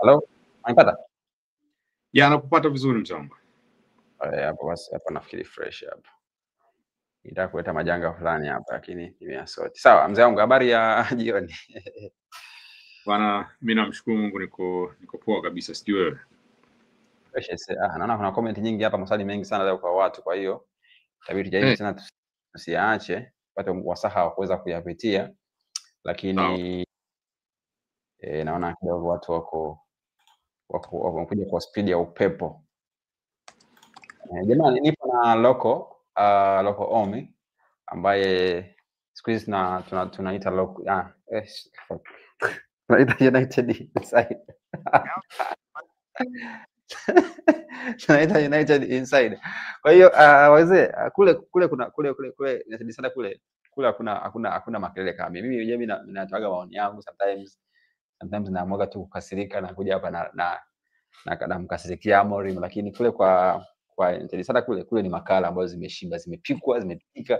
Hello, unanipata? Ya, nakupata vizuri mzee wangu. Hapo basi, hapa nafikiri fresh hapa. Nitaka kuleta majanga fulani hapa lakini nimeyasoti. Sawa, mzee wangu, habari ya jioni. Bwana, mimi namshukuru Mungu niko poa kabisa, sijui wewe. Fresh. Naona kuna comment nyingi hapa, maswali mengi sana leo kwa watu, kwa hiyo itabidi tujaribu tena tusiaache tupate wasaha wa kuweza kuyapitia, lakini naona kidogo watu wako wamekuja kwa spidi ya upepo. Jamani, nipo na Loko, Loko Omi ambaye siku hizi tunaita Loko, tunaita United Inside. Tunaita United Inside. Kwa hiyo wazee, kule kule kuna kule kule kule United Inside kule kule hakuna makelele kama mimi. Mimi mwenyewe ninatoaga maoni yangu sometimes naamua tu kukasirika na kuja hapa na mkasirikia Amorim, lakini kule kwa United Inside kule ni makala ambazo zimeshiba, zimepikwa, zimepika.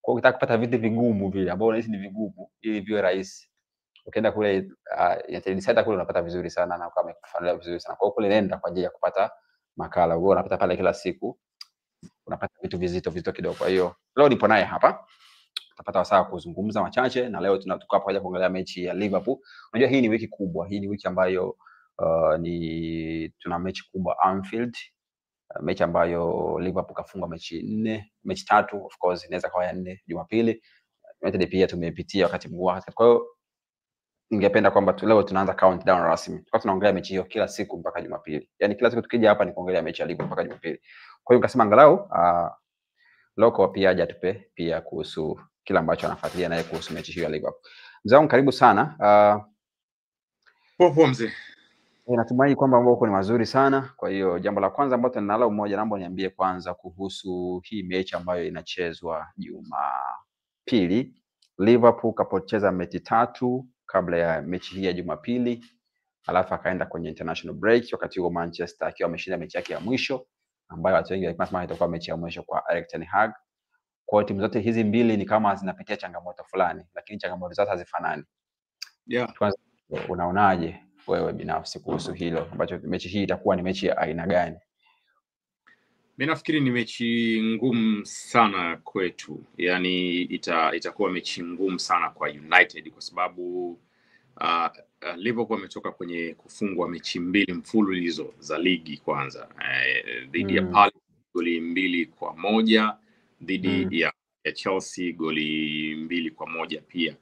Kwa hiyo ukitaka kupata vitu vigumu vile ambao unahisi ni vigumu ili viwe rahisi, ukienda kule United Inside kule unapata vizuri sana na kama kufanulia vizuri sana. Kwa hiyo kule nenda kwa ajili ya kupata makala. Wewe unapata pale kila siku, unapata vitu vizito kidogo. Kwa hiyo leo nipo naye hapa, tutapata wasaa kuzungumza machache, na leo tunatoka hapa kuja kuangalia mechi ya Liverpool. Unajua hii ni wiki kubwa, hii ni wiki ambayo ni tuna mechi kubwa Anfield, mechi ambayo Liverpool kafunga mechi 4, mechi 3, of course inaweza kuwa ya 4 Jumapili. United pia tumepitia wakati mgumu. Kwa hiyo ningependa kwamba leo tunaanza countdown rasmi. Kwa tunaongelea mechi hiyo kila siku mpaka Jumapili. Yaani kila siku tukija hapa ni kuongelea mechi ya Liverpool mpaka Jumapili. Kwa hiyo nikasema angalau Loko pia aje atupe pia kuhusu kila ambacho anafuatilia naye kuhusu mechi hiyo ya Liverpool. Mzee wangu karibu sana. Poa mzee. Natumai kwamba mambo huko ni mazuri sana. Kwa hiyo jambo la kwanza ambalo ninalo mmoja, naomba niambie kwanza kuhusu hii mechi ambayo inachezwa Jumapili. Liverpool kapocheza mechi 3 kabla ya mechi hii ya Jumapili, alafu akaenda kwenye international break, wakati huo Manchester akiwa ameshinda mechi yake ya mwisho ambayo watu wengi walikuwa wanasema itakuwa mechi ya mwisho kwa Erik ten Hag. Kwa hiyo timu zote hizi mbili ni kama zinapitia changamoto fulani, lakini changamoto zote hazifanani. Kwanza unaonaje wewe binafsi kuhusu hilo, ambacho mechi hii itakuwa ni mechi ya aina gani? Mimi nafikiri ni mechi ngumu sana kwetu. Yaani itakuwa mechi ngumu sana kwa United kwa sababu Liverpool ametoka kwenye kufungwa mechi 2 mfululizo za ligi kwanza. Dhidi ya Palace goli 2-1, dhidi ya Chelsea goli 2-1 pia.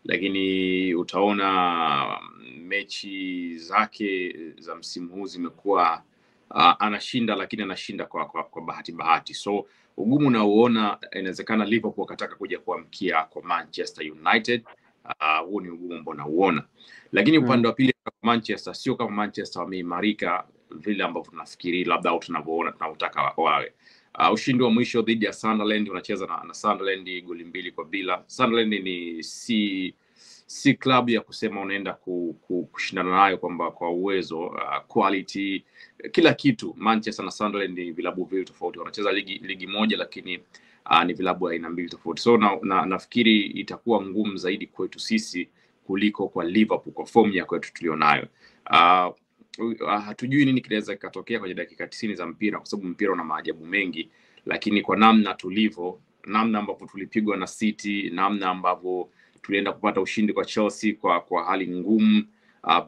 Lakini utaona mechi zake za msimu huu zimekuwa anashinda, lakini anashinda kwa bahati. So ugumu nauona, inawezekana Liverpool akataka kuja kuamkia kwa Manchester United. Huo ni ugumu ambao nauona. Lakini upande wa pili Manchester, sio kama Manchester wameimarika vile ambavyo tunafikiri labda au tunavyoona tunaotaka wawe. Ushindi wa mwisho dhidi ya Sunderland, unacheza na Sunderland goli 2-0. Sunderland ni si klabu ya kusema unaenda kushindana nayo kwamba kwa uwezo, quality, kila kitu. Manchester na Sunderland ni vilabu viwili tofauti, wanacheza ligi moja lakini ni vilabu aina mbili tofauti. So nafikiri itakuwa ngumu zaidi kwetu sisi kuliko kwa Liverpool kwa form ya kwetu tulionayo. Hatujui nini kinaweza kikatokea kwenye dakika 90 za mpira kwa sababu mpira una maajabu mengi, lakini kwa namna tulivyo, namna ambavyo tulipigwa na City, namna ambavyo tulienda kupata ushindi kwa Chelsea kwa hali ngumu,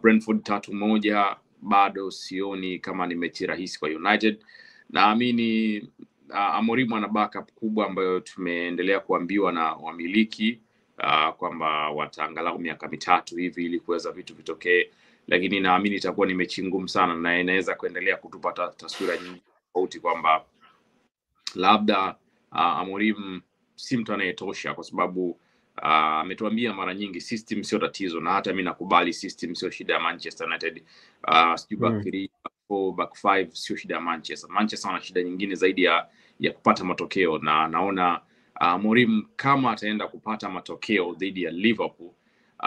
Brentford 3-1, bado sioni kama ni mechi rahisi kwa United. Naamini Amorim ana backup kubwa ambayo tumeendelea kuambiwa na wamiliki kwamba wataangalau miaka 3 hivi ili kuweza vitu vitokee, lakini naamini itakuwa ni mechi ngumu sana na inaweza kuendelea kutupa taswira nyingi tofauti kwamba labda Amorim si mtu anayetosha, kwa sababu ametuambia mara nyingi system sio tatizo, na hata mimi nakubali system sio shida ya Manchester United. Sijui back 3, back 4, back 5 sio shida ya Manchester. Manchester wana shida nyingine zaidi ya kupata matokeo, na naona Amorim kama ataenda kupata matokeo dhidi ya Liverpool,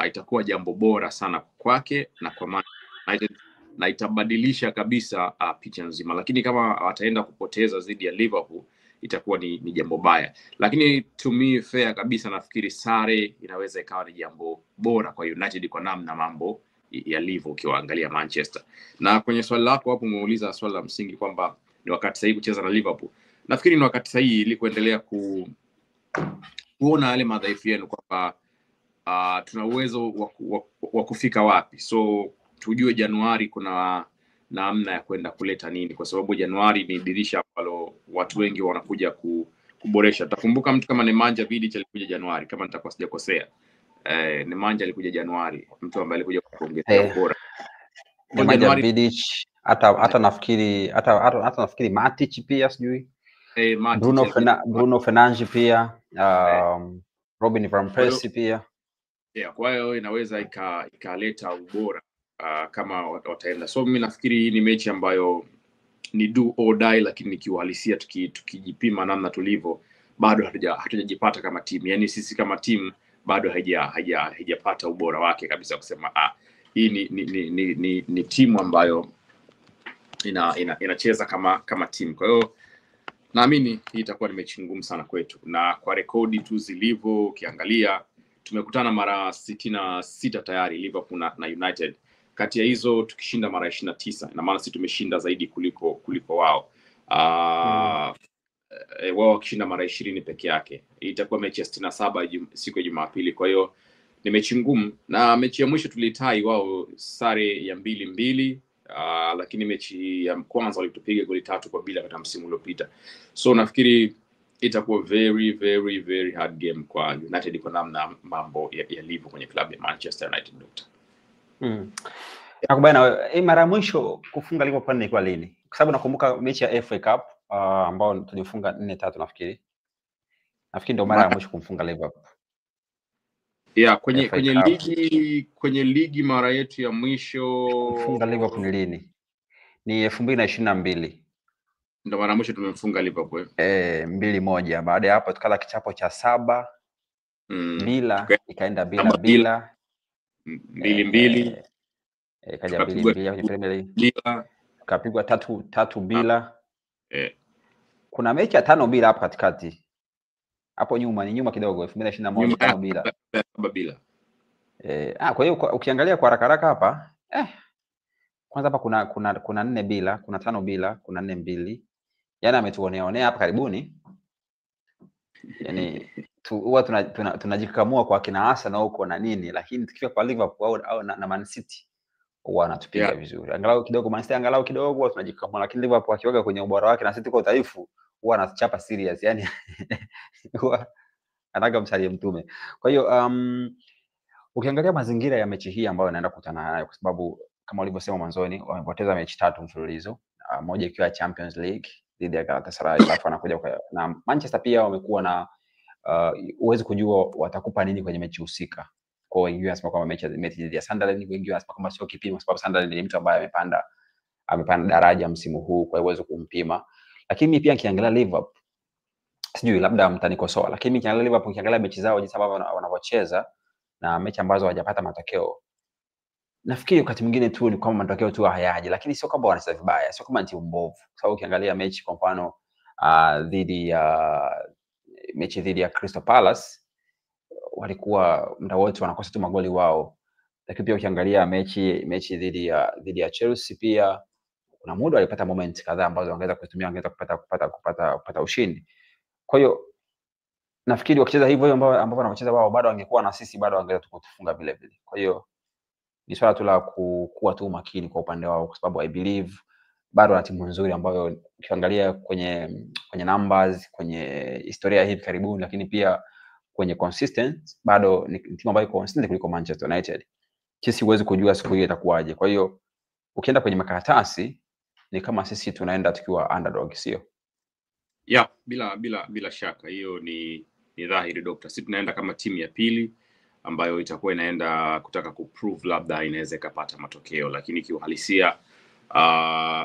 itakuwa jambo bora sana kwake na kwa Manchester United, na itabadilisha kabisa picha nzima. Lakini kama ataenda kupoteza dhidi ya Liverpool itakuwa ni jambo baya. Lakini to me fair kabisa, nafikiri sare inaweza ikawa ni jambo bora kwa United kwa namna mambo yalivyo ukiwaangalia Manchester. Na kwenye swali lako hapo umeuliza swali la msingi kwamba ni wakati sahihi kucheza na Liverpool. Nafikiri ni wakati sahihi ili kuendelea kuona yale madhaifu yenu kwamba tuna uwezo wa kufika wapi. So tujue Januari kuna namna ya kwenda kuleta nini, kwa sababu Januari ni dirisha ambalo watu wengi wanakuja kuboresha. Takumbuka mtu kama Nemanja Vidic alikuja Januari, kama nitakuwa sijakosea. Nemanja alikuja Januari, mtu ambaye alikuja kuongezea ubora. Nemanja Vidic, hata nafikiri hata nafikiri Matic pia sijui. Matic, Bruno Fernandes pia, Robin van Persie pia. Yeah, kwa hiyo inaweza ikaleta ubora kama wataenda. So mimi nafikiri hii ni mechi ambayo ni do or die, lakini kiuhalisia tukijipima namna tulivyo bado hatujajipata kama timu. Yaani sisi kama timu bado haijapata ubora wake kabisa kusema hii ni timu ambayo inacheza kama timu. Kwa hiyo naamini hii itakuwa ni mechi ngumu sana kwetu, na kwa rekodi tu zilivyo ukiangalia tumekutana mara 66 tayari Liverpool na United. Kati ya hizo tukishinda mara 29, ina maana sisi tumeshinda zaidi kuliko wao. Wao wakishinda mara 20 peke yake. Itakuwa mechi ya 67 siku ya Jumapili. Kwa hiyo ni mechi ngumu, na mechi ya mwisho tulitai wao sare ya 2-2, lakini mechi ya kwanza walitupiga goli 3-0 katika msimu uliopita. So nafikiri itakuwa very very very hard game kwa United kwa namna mambo yalivyo kwenye klabu ya Manchester United, Doctor. Nakubaliana na wewe. Mara ya mwisho kufunga Liverpool ilikuwa lini? Kwa sababu nakumbuka mechi ya FA Cup ambao tulifunga 4-3 nafikiri. Nafikiri ndio mara ya mwisho kumfunga Liverpool. Yeah, kwenye ligi mara yetu ya mwisho kufunga Liverpool ni lini? Ni 2022. Ndio mara mwisho tumemfunga Liverpool. 2-1. Baada ya hapo tukala kichapo cha 7 bila, ikaenda bila bila 2-2. Ikaja 2-2 kwenye Premier League. Tukapigwa 3-3 bila. Kuna mechi ya 5-0 hapo katikati. Hapo nyuma ni nyuma kidogo 2021 5-0. 7-0. Kwa hiyo ukiangalia kwa haraka haraka hapa kwanza hapa kuna 4-0, kuna 5-0, kuna 4-2. Yaani ametuonea hapa karibuni. Yaani huwa tunajikamua kwa kina Arsenal huko na nini, lakini tukifika kwa Liverpool au na Man City huwa anatupiga vizuri. Angalau kidogo Man City, angalau kidogo huwa tunajikamua, lakini Liverpool akiwaga kwenye ubora wake na City kwa udhaifu huwa anachapa serious, yani huwa anataka msalie mtume. Kwa hiyo ukiangalia mazingira ya mechi hii ambayo naenda kukutana nayo, kwa sababu kama ulivyosema mwanzoni wamepoteza mechi 3 mfululizo, moja ikiwa Champions League dhidi ya Galatasaray, alafu anakuja na Manchester pia wamekuwa na uwezi kujua watakupa nini kwenye mechi husika. Kwa wengi wanasema kwamba mechi dhidi ya Sunderland, wengi wanasema kwamba sio kipimo kwa sababu Sunderland ni mtu ambaye amepanda daraja msimu huu, kwa hiyo uwezi kumpima. Lakini pia nikiangalia Liverpool, sijui labda mtanikosoa, lakini nikiangalia Liverpool, nikiangalia mechi zao jinsi ambavyo wanavyocheza na mechi ambazo hawajapata matokeo, nafikiri wakati mwingine tu ni kwamba matokeo tu hayaji, lakini sio kwamba wanacheza vibaya, sio kwamba ni timu mbovu. Kwa sababu ukiangalia mechi kwa mfano mechi dhidi ya Crystal Palace, walikuwa muda wote wanakosa tu magoli wao. Lakini pia ukiangalia mechi dhidi ya Chelsea pia kuna muda walipata moment kadhaa ambazo wangeweza kutumia, wangeweza kupata ushindi. Kwa hiyo nafikiri wakicheza hivyo hivyo ambao wanacheza wao, bado wangekuwa na sisi, bado wangeweza kutufunga vile vile. Kwa hiyo ni swala tu la kuwa tu makini kwa upande wao, kwa sababu I believe bado wana timu nzuri ambayo ukiangalia kwenye numbers, kwenye historia hivi karibuni, lakini pia kwenye consistent, bado ni timu ambayo iko consistent kuliko Manchester United. Sisi huwezi kujua siku hiyo itakuwaje. Kwa hiyo ukienda kwenye makaratasi ni kama sisi tunaenda tukiwa underdog, sio? Yeah, bila shaka hiyo ni dhahiri, Doctor. Sisi tunaenda kama timu ya pili ambayo itakuwa inaenda kutaka kuprove labda inaweza ikapata matokeo, lakini kiuhalisia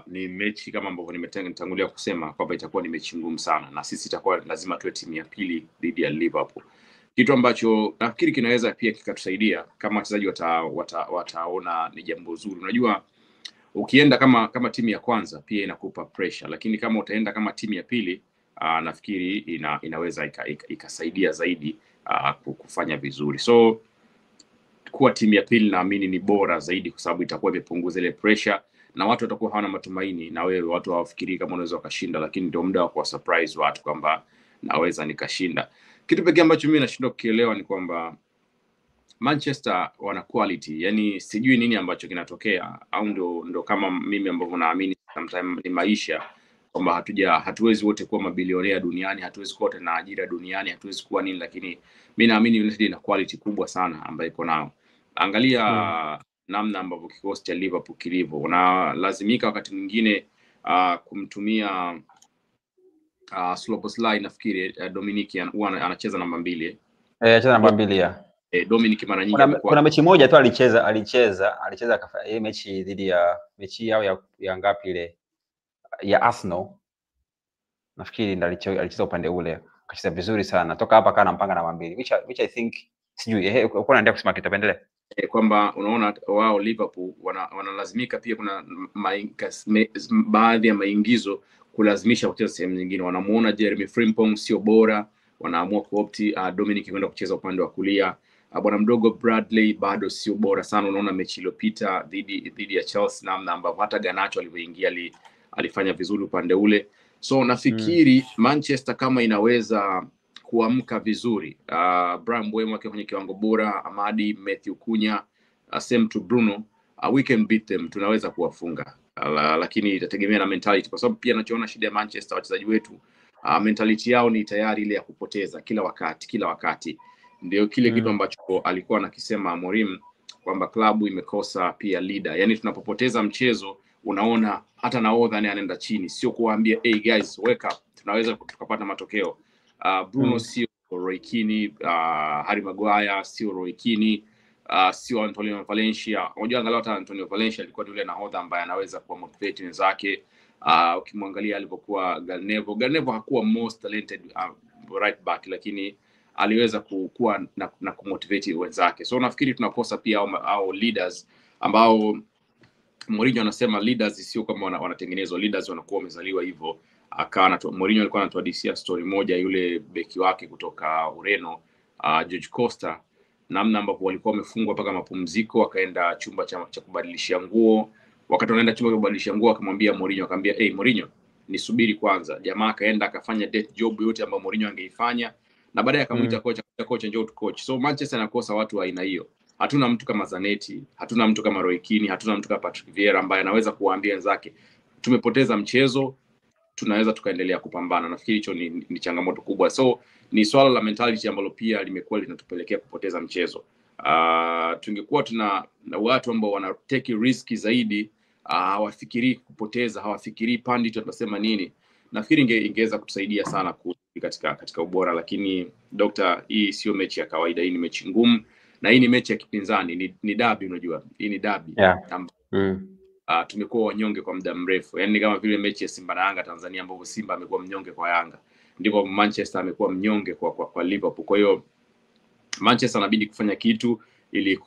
ni mechi kama ambavyo nimetangulia kusema kwamba itakuwa ni mechi ngumu sana, na sisi itakuwa lazima tuwe timu ya pili dhidi ya Liverpool, kitu ambacho nafikiri kinaweza pia kikatusaidia kama wachezaji wataona ni jambo zuri. Unajua ukienda kama timu ya kwanza pia inakupa pressure, lakini kama utaenda kama timu ya pili nafikiri inaweza ikasaidia zaidi kufanya vizuri. So Kuwa timu ya pili naamini ni bora zaidi, kwa sababu itakuwa imepunguza ile pressure na watu watakuwa hawana matumaini na wewe, watu hawafikirii kama unaweza ukashinda, lakini ndio muda wa kuwa surprise watu kwamba naweza nikashinda. Kitu pekee ambacho mimi nashindwa kukielewa ni kwamba Manchester wana quality, yani sijui nini ambacho kinatokea, au ndo kama mimi ambavyo naamini sometimes ni maisha kwamba hatuwezi wote kuwa mabilionea duniani, hatuwezi kuwa wote na ajira duniani, hatuwezi kuwa nini, lakini mi naamini United ina quality kubwa sana ambayo iko nao. Angalia namna ambavyo kikosi cha Liverpool kilivyo, unalazimika wakati mwingine kumtumia Szoboszlai, nafikiri Dominic huwa anacheza namba 2. Eh, cheza namba 2 ya. Dominic mara nyingi Kuna, amekuwa kuna mechi moja tu alicheza ile mechi dhidi ya mechi yao ya ngapi ile ya Arsenal, nafikiri ndo alicheza upande ule, akacheza vizuri sana toka hapa kana mpanga namba 2, which I think sijui, uko unaendelea kusema kitu, pendelee. Kwamba unaona wao Liverpool wanalazimika pia, kuna baadhi ya maingizo kulazimisha kucheza sehemu nyingine. Wanamuona Jeremy Frimpong sio bora, wanaamua kuopt Dominic kwenda kucheza upande wa kulia. Bwana mdogo Bradley bado sio bora sana. Unaona mechi iliyopita dhidi ya Chelsea, namna ambavyo hata Garnacho alivyoingia alifanya vizuri upande ule. So nafikiri Manchester kama inaweza kuamka vizuri, Bryan Mbeumo akiwa kwenye kiwango bora, Amad, Matthew Cunha, same to Bruno, we can beat them, tunaweza kuwafunga. Lakini itategemea na mentality, kwa sababu pia nachoona shida ya Manchester, wachezaji wetu mentality yao ni tayari ile ya kupoteza kila wakati, kila wakati. Ndio kile kitu ambacho alikuwa anakisema Amorim kwamba klabu imekosa pia leader, yani tunapopoteza mchezo unaona hata nahodha naye anaenda chini, sio kuwaambia hey guys wake up, tunaweza tukapata matokeo. Bruno sio Roy Keane, Harry Maguire sio Roy Keane, sio Antonio Valencia. Unajua angalau hata Antonio Valencia alikuwa ni yule nahodha ambaye anaweza kuwa motivate wenzake. Ukimwangalia alivyokuwa Gary Neville, Gary Neville hakuwa most talented right back, lakini aliweza kuwa na kumotivate wenzake. So nafikiri tunakosa pia au leaders ambao Mourinho anasema leaders sio kama wanatengenezwa, leaders wanakuwa wamezaliwa hivyo. Mourinho alikuwa anatuhadisia story moja, yule beki wake kutoka Ureno, George Costa, namna ambapo walikuwa wamefungwa mpaka mapumziko, wakaenda chumba cha kubadilishia nguo. Wakati wanaenda chumba cha kubadilishia nguo, akamwambia Mourinho, akamwambia hey, Mourinho nisubiri kwanza. Jamaa akaenda akafanya dirty job yote ambayo Mourinho angeifanya, na baadaye akamuita kocha, kocha njoo tu coach. So Manchester anakosa watu wa aina hiyo. Hatuna mtu kama Zanetti, hatuna mtu kama Roy Keane, hatuna mtu kama Patrick Vieira ambaye anaweza kuwaambia wenzake tumepoteza mchezo, tunaweza tukaendelea kupambana. Nafikiri hicho ni changamoto kubwa. So ni swala la mentality ambalo pia limekuwa linatupelekea kupoteza mchezo. Tungekuwa tuna watu ambao wana take risk zaidi, hawafikirii kupoteza, hawafikirii pundit watasema nini. Nafikiri ingeweza kutusaidia sana katika ubora, lakini Doctor, hii sio mechi ya kawaida, hii ni mechi ngumu na hii ni mechi ya kipinzani, ni dabi, unajua. Hii ni dabi. Tumekuwa wanyonge kwa muda mrefu. Yaani kama vile mechi ya Simba na Yanga Tanzania ambapo Simba amekuwa mnyonge kwa Yanga, ndipo Manchester amekuwa mnyonge kwa Liverpool. Kwa hiyo Manchester anabidi kufanya kitu ili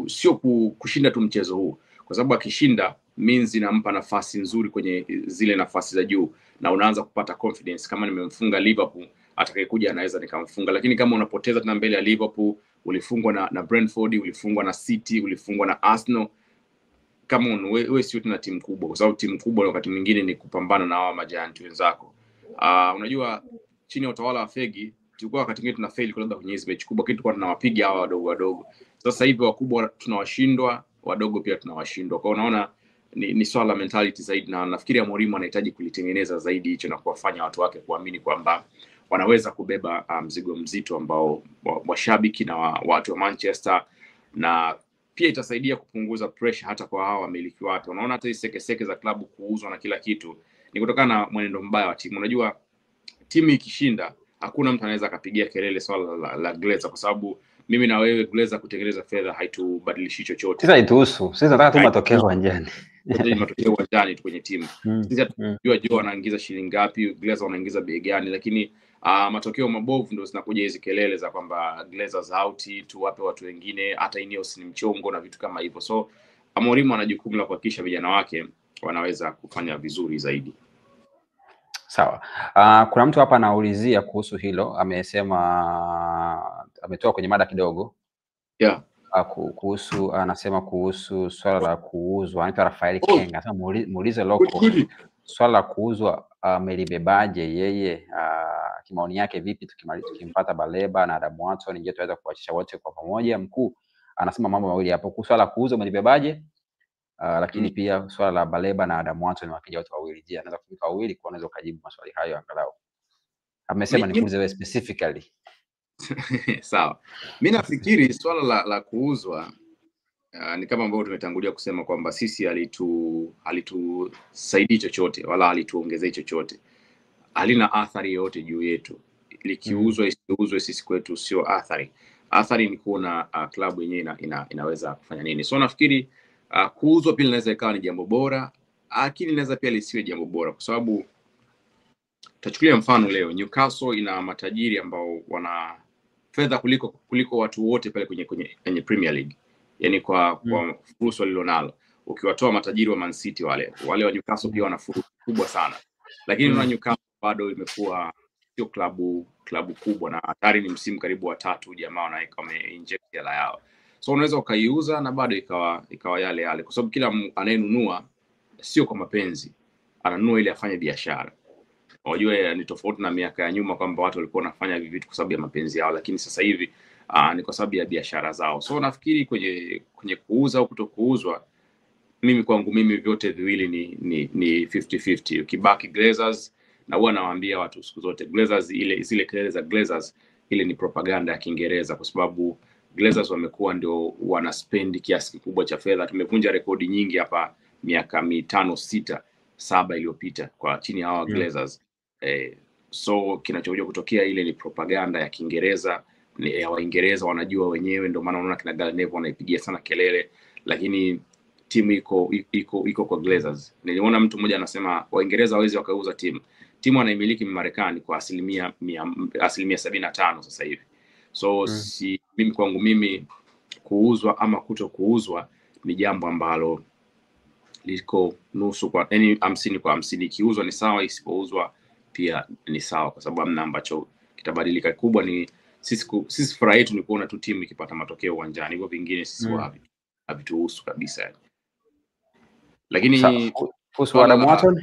sio kushinda tu mchezo huu, kwa sababu akishinda means inampa nafasi nzuri kwenye zile nafasi za juu na unaanza kupata confidence, kama nimemfunga Liverpool, atakayekuja anaweza nikamfunga. Lakini kama unapoteza tena mbele ya Liverpool, ulifungwa na Brentford, ulifungwa na City, ulifungwa na Arsenal, come on, we sio tena timu kubwa, kwa sababu timu kubwa wakati mwingine ni kupambana na hawa majiant wenzako. Unajua chini ya utawala wa Fergie tulikuwa wakati mwingine tuna fail labda kwenye hizi mechi kubwa, lakini tulikuwa tunawapiga hawa wadogo wadogo. Sasa hivi wakubwa tunawashindwa, wadogo pia tunawashindwa. Kwa hiyo unaona ni swala la mentality zaidi, na nafikiri Amorim anahitaji kulitengeneza zaidi hicho na kuwafanya watu wake kuamini kwamba wanaweza kubeba mzigo mzito ambao washabiki na watu wa Manchester, na pia itasaidia kupunguza pressure hata kwa hawa wamiliki wake. Unaona hata hizi sekeseke za klabu kuuzwa na kila kitu ni kutokana na mwenendo mbaya wa timu. Unajua timu ikishinda hakuna mtu anaweza akapigia kelele swala la Glazer, kwa sababu mimi na wewe Glazer kutengeneza fedha haitubadilishi chochote. Sisi haituhusu. Sisi tunataka tu matokeo uwanjani. Tunataka matokeo uwanjani tu kwenye timu. Sisi hatujua Joe anaingiza shilingi ngapi, Glazer anaingiza bei gani, lakini matokeo mabovu ndio zinakuja hizi kelele za kwamba Glazers out, tuwape watu wengine, hata Ineos ni mchongo na vitu kama hivyo. So Amorim ana jukumu la kuhakikisha vijana wake wanaweza kufanya vizuri zaidi. Sawa. Kuna mtu hapa anaulizia kuhusu hilo, amesema ametoa kwenye mada kidogo. Kuhusu anasema kuhusu swala la kuuzwa, anaitwa Rafael Oh, Kenga. Anasema muulize good, Loko good. swala la kuuzwa amelibebaje yeye, kimaoni yake vipi tukimpata Baleba na Adam Wharton, je, tunaweza kuwachisha wote kwa pamoja? Mkuu anasema mambo mawili hapo, kuhusu swala la kuuzwa umelibebaje, lakini pia swala la Baleba na Adam Wharton wakija wote wawili, je, anaweza kufika wawili? Kwa unaweza ukajibu maswali hayo angalau. Amesema nikuulize wewe specifically. Sawa, mi nafikiri swala la kuuzwa ni kama ambavyo tumetangulia kusema kwamba sisi halitusaidii chochote wala halituongezei chochote, halina athari yoyote juu yetu. Likiuzwa isiuzwe, sisi kwetu sio athari. Athari ni kuona klabu yenyewe inaweza kufanya nini. So nafikiri kuuzwa pia linaweza ikawa ni jambo bora, lakini linaweza pia lisiwe jambo bora, kwa sababu tachukulia mfano leo Newcastle ina matajiri ambao wana fedha kuliko watu wote pale kwenye Premier League, yani kwa fursa walilonalo. Ukiwatoa matajiri wa Man City, wale wa Newcastle pia wana fursa kubwa sana, lakini unaona Newcastle bado imekuwa sio klabu kubwa, na hatari ni msimu karibu wa tatu jamaa wameinject hela yao. So unaweza ukaiuza na bado ikawa yale yale, kwa sababu kila anayenunua sio kwa mapenzi, ananunua ili afanye biashara. Unajua ni tofauti na miaka ya nyuma kwamba watu walikuwa wanafanya hivi vitu kwa sababu ya mapenzi yao, lakini sasa hivi ni kwa sababu ya biashara zao. So nafikiri kwenye kuuza au kutokuuzwa, mimi kwangu mimi vyote viwili ni 50-50. Ukibaki Glazers, na huwa nawaambia watu siku zote Glazers, zile kelele za Glazers ile ni propaganda ya Kiingereza, kwa sababu Glazers wamekuwa ndio wana spend kiasi kikubwa cha fedha. Tumevunja rekodi nyingi hapa miaka 5, 6, 7 iliyopita kwa chini ya hawa Glazers. So kinachokuja kutokea ile ni propaganda ya Kiingereza, ni ya Waingereza wanajua wenyewe, ndio maana unaona kina Gary Neville wanaipigia sana kelele, lakini timu iko kwa Glazers. Niliona mtu mmoja anasema Waingereza hawezi wakauza timu. Timu anaimiliki Marekani kwa 75% sasa hivi. So si mimi kwangu mimi kuuzwa ama kutokuuzwa ni jambo ambalo liko nusu kwa, yani 50-50. Ikiuzwa ni sawa, isipouzwa pia ni sawa, kwa sababu hamna ambacho kitabadilika. Kubwa ni sisi furaha yetu ni kuona tu timu ikipata matokeo uwanjani, hivyo vingine sisi havituhusu kabisa. Lakini kuhusu Adam Wharton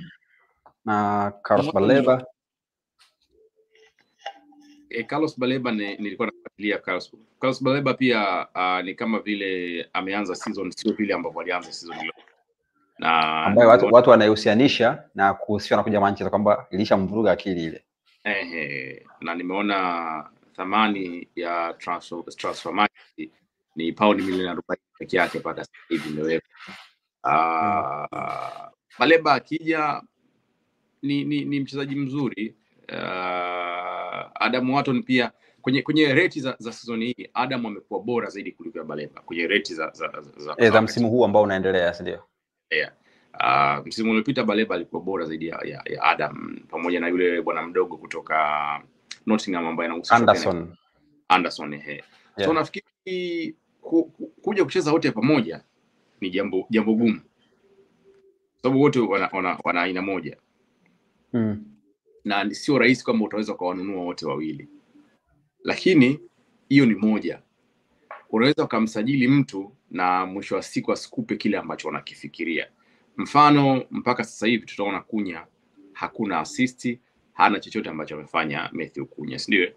na Carlos Baleba, Carlos Baleba nilikuwa nafuatilia Carlos Baleba pia ni kama vile ameanza season sio vile ambavyo alianza season ile, na ambayo watu wanahusianisha na kuhusishwa na kuja Manchester kwamba ilishamvuruga akili ile. Na nimeona thamani ya transfer market ni paundi milioni 40 peke yake mpaka sasa hivi imewekwa. Baleba akija ni mchezaji mzuri. Adam Wharton pia kwenye rate za season hii Adam amekuwa bora zaidi kuliko ya Baleba kwenye rate za msimu huu ambao unaendelea, si ndio? Yeah. Msimu uliopita Baleba alikuwa bora zaidi ya Adam, pamoja na yule bwana mdogo kutoka Nottingham ambaye anahusishwa Anderson. Yeah. So nafikiri kuja kucheza wote pamoja ni jambo gumu, sababu wote wana aina moja. Na sio rahisi kwamba utaweza kuwanunua wote wawili. Lakini hiyo ni moja. Unaweza ukamsajili mtu na mwisho wa siku asikupe kile ambacho wanakifikiria. Mfano mpaka sasa hivi tutaona Kunya hakuna assist, hana chochote ambacho amefanya Matthew Kunya, si ndio?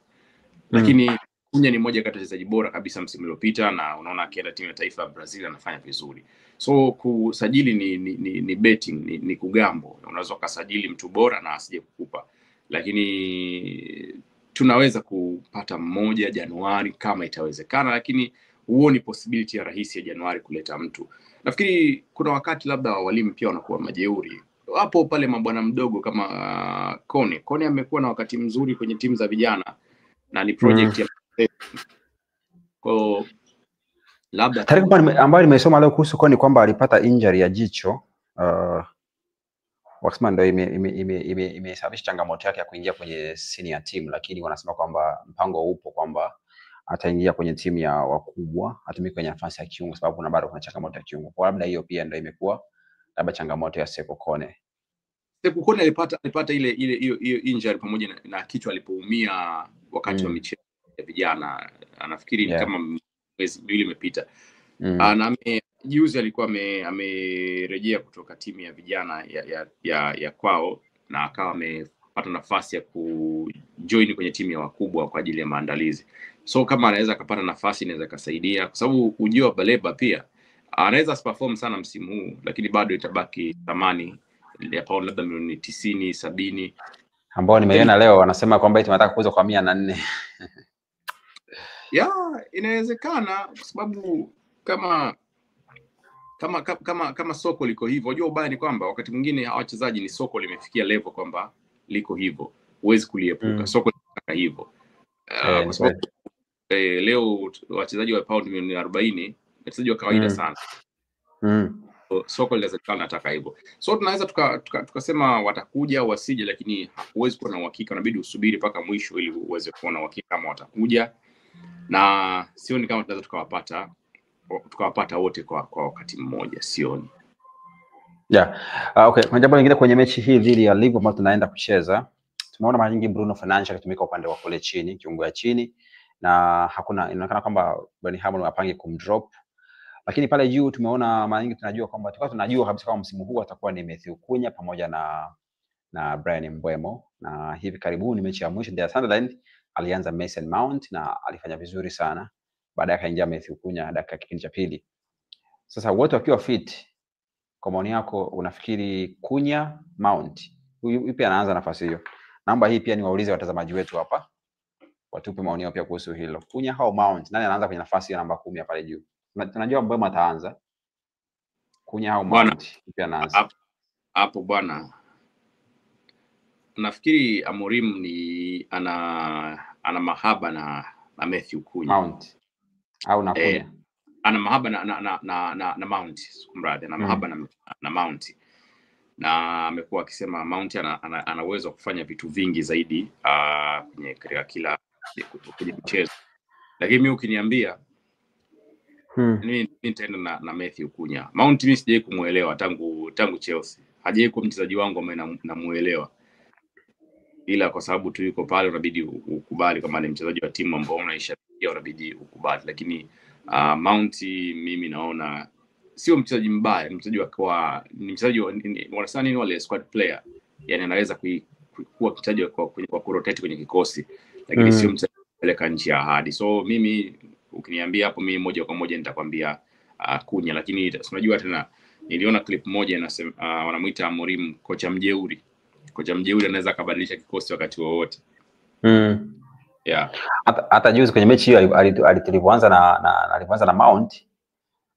Lakini Kunya ni mmoja kati ya wachezaji bora kabisa msimu uliopita, na unaona akienda timu ya taifa ya Brazil anafanya vizuri. So kusajili ni betting, ni kugambo. Unaweza ukasajili mtu bora na asije kukupa. Lakini tunaweza kupata mmoja Januari kama itawezekana, lakini huoni possibility ya rahisi ya Januari kuleta mtu. Nafikiri kuna wakati labda walimu pia wanakuwa majeuri. Hapo pale mabwana mdogo kama Kone. Kone amekuwa na wakati mzuri kwenye timu za vijana na ni project ya kwa labda taarifa ambayo nimesoma leo kuhusu Kone kwamba alipata injury ya jicho, wakisema ndio imesababisha changamoto yake ya kuingia kwenye senior team, lakini wanasema kwamba mpango upo kwamba ataingia kwenye timu ya wakubwa, atumike kwenye nafasi ya kiungo sababu kuna bado kuna changamoto ya kiungo. Kwa labda hiyo pia ndio imekuwa labda changamoto ya Sekou Kone. Sekou Kone alipata ile hiyo injury pamoja na kichwa alipoumia wakati wa michezo ya vijana. Anafikiri ni kama Miezi 2 imepita. Na juzi alikuwa amerejea kutoka timu ya vijana ya kwao na akawa amepata nafasi ya kujoin kwenye timu ya wakubwa kwa ajili ya maandalizi. So kama anaweza akapata nafasi inaweza kasaidia, kwa sababu ujio wa Baleba pia anaweza asiperform sana msimu huu, lakini bado itabaki thamani ya pauni labda milioni 90, 70 ambao nimeiona leo wanasema kwamba eti wanataka kuuza kwa 104. Ya, inawezekana kwa sababu kama soko liko hivyo. Unajua ubaya ni kwamba wakati mwingine hawa wachezaji ni soko limefikia level kwamba liko hivyo, huwezi kuliepuka. Soko linataka hivyo. Kwa sababu leo wachezaji wa paundi milioni 40 wachezaji wa kawaida sana. Soko linaweza likawa linataka hivyo. So tunaweza tukasema watakuja wasije, lakini huwezi kuwa na uhakika, inabidi usubiri mpaka mwisho ili uweze kuwa na uhakika kama watakuja. Na sioni kama tunaweza tukawapata wote kwa wakati mmoja, sioni. Yeah. Okay, kuna jambo lingine kwenye mechi hii dhidi ya Liverpool ambayo tunaenda kucheza. Tumeona mara nyingi Bruno Fernandes akitumika upande wa kule chini, kiungo ya chini, na hakuna, inaonekana kwamba Ruben Amorim hapangi kumdrop. Lakini pale juu tumeona mara nyingi, tunajua kwamba tulikuwa tunajua kabisa kwamba msimu huu atakuwa ni Matthew Cunha pamoja na Bryan Mbeumo, na hivi karibuni mechi ya mwisho dhidi ya Sunderland alianza Mason Mount na alifanya vizuri sana. Baadaye akaingia Matthew Cunha dakika kipindi cha pili. Sasa wote wakiwa fit, kwa maoni yako unafikiri Cunha, Mount yupi anaanza nafasi hiyo? Naomba hii pia niwaulize watazamaji wetu hapa, watupe maoni yao pia kuhusu hilo. Cunha au Mount, nani anaanza kwenye nafasi ya namba 10 pale juu? Tunajua Mbeumo ataanza. Cunha au Mount yupi anaanza? Hapo bwana, nafikiri Amorim ni ana mahaba na Matthew Cunha. Mount au na Cunha? Ana mahaba na Mount, kumradhi, ana mahaba na Mount. Na amekuwa akisema Mount ana uwezo wa kufanya vitu vingi zaidi kwenye katika kila kwenye mchezo. Lakini mimi ukiniambia mimi nitaenda na Matthew Cunha. Mount mimi sijawahi kumuelewa tangu Chelsea. Hajawahi kuwa mchezaji wangu ambaye namuelewa. Ila kwa sababu tu yuko pale unabidi ukubali kama ni mchezaji wa timu ambao unaishabikia, unabidi ukubali. Lakini Mount mimi naona sio mchezaji mbaya, mchezaji wa ni mchezaji wanasema nini wale squad player. Yaani anaweza kuwa mchezaji kwa kurotate kwenye kikosi, lakini sio mchezaji kupeleka nchi ya ahadi. So mimi ukiniambia hapo mimi moja kwa moja nitakwambia Cunha. Lakini unajua tena niliona clip moja inasema wanamuita Amorim kocha mjeuri. Kocha mjeuri anaweza akabadilisha kikosi wakati wowote. Yeah. Hata juzi kwenye mechi hiyo alivyoanza na Mount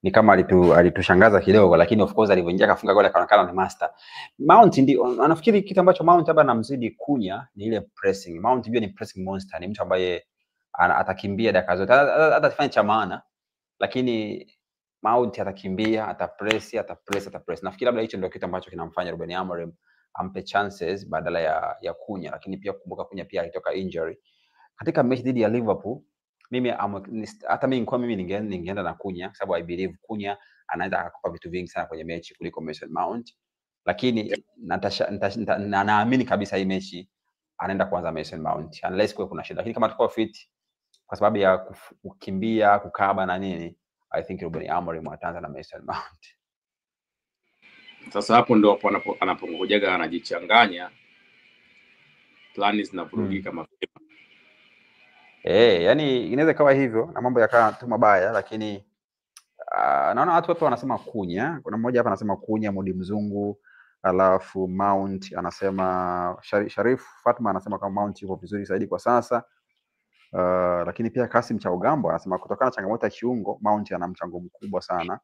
ni kama alitushangaza kidogo, lakini of course alivyoingia akafunga goli akaonekana ni master. Mount ndio anafikiri kitu ambacho Mount labda anamzidi Cunha ni ile pressing. Mount ndio ni pressing monster, ni mtu ambaye atakimbia dakika zote, hata asifanye cha maana, lakini Mount atakimbia, atapress, atapress, atapress. Nafikiri labda hicho ndio kitu ambacho kinamfanya Ruben Amorim ampe chances badala ya Cunha. Lakini pia kumbuka Cunha pia alitoka injury katika mechi dhidi ya Liverpool. Mimi hata mimi kwa mimi ningeenda na Cunha kwa sababu I believe Cunha anaweza akakupa vitu vingi sana kwenye mechi kuliko Mason Mount, lakini naamini kabisa hii mechi anaenda kuanza Mason Mount unless kwa kuna shida. Lakini kama tuko fit kwa sababu ya kukimbia, kukaba na nini, I think Ruben Amorim ataanza na Mason Mount. Sasa hapo ndo anapongojaga anajichanganya, plani zinavurugika mapema. Yani inaweza kawa hivyo na mambo yakawa tu mabaya, lakini naona watu hapa wanasema Cunha. Kuna mmoja hapa anasema Cunha, Mudi Mzungu, alafu Mount anasema Sharif Fatma anasema kama Mount yuko vizuri zaidi kwa sasa. Lakini pia Kasim Chaugambo anasema kutokana na changamoto ya kiungo, Mount ana mchango mkubwa sana